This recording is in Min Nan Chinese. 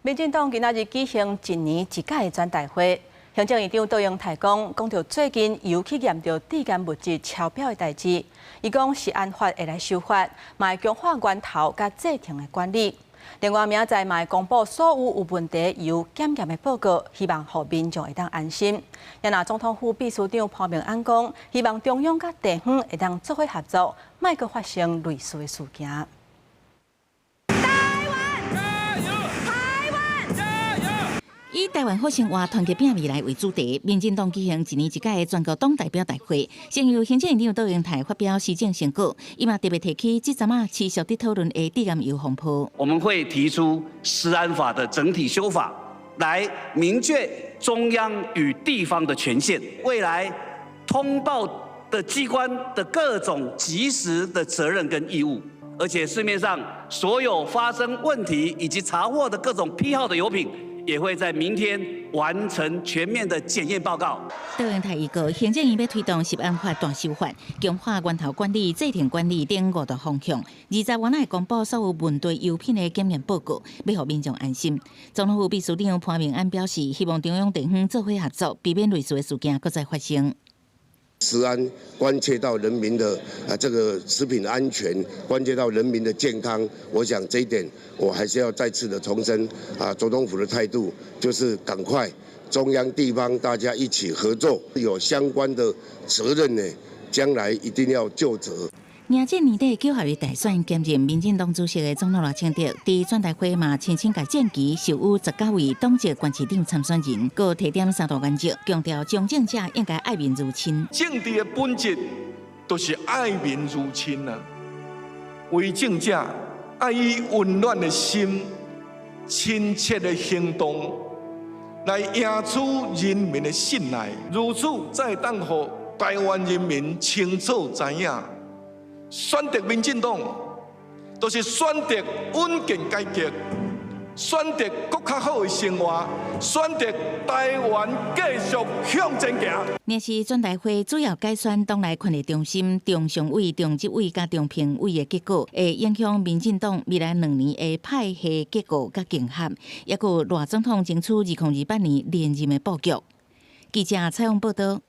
民進黨今仔日舉行一年一屆的全代會，行政院長卓榮泰講，講著最近油去驗著致癌物質超標的代誌，伊講食安法會來修法，嘛會強化源頭佮製程的管理。另外，明仔載嘛會公布所有有問題油檢驗的報告，希望予民眾會當安心。若總統府秘書長潘孟安講，希望中央佮地方會當做伙合作，莫閣發生類似的事件。台灣加油！台灣加油！以台灣好生活，團結拚未來為主題，民進黨舉行一年一屆的全國黨代表大會，先由行政院長卓榮泰發表施政成果，伊嘛特別提起這陣仔持續佇討論的致癌油風波。我們會提出食安法的整體修法，來明確中央與地方的權限，未來通報的機關的各種及時的責任跟義務，而且市面上所有發生問題以及查獲的各種批號的油品，也會在明天完成全面的檢驗報告。卓榮泰預告，行政院欲推動食安法大修法，強化源頭管理、製程管理等五大方向。20外會公布所有問題油品的檢驗報告，欲予民眾安心。總統府秘書長潘孟安表示，希望中央地方做伙合作，避免類似的事件閣再發生。食安關切到人民的啊這個食品安全，關切到人民的健康。我想這一點，我還是要再次的重申啊，總統府的態度就是趕快中央地方大家一起合作，有相關的責任呢，將來一定要究責。迎接年底九合一大選，兼任民進黨主席的總統賴清德，佇全代會嘛親身共戰旗授予19位黨籍縣市長參選人，閣提點三大原則，強調從政者應該愛民如親。政治的本質就是愛民如親啊！為政者愛以溫暖的心、親切的行動來贏取人民的信賴，如此才會當予台灣人民清楚知影。選擇民進黨，就是選擇穩健改革，選擇閣較好的生活，選擇台灣繼續向前行。若是全代會主要改選黨內權力中心、中常委、中執委佮中評委的結果，會影響民進黨未來2年的派系結構佮競合，抑閣賴總統爭取2028年連任的布局。記者採訪報導。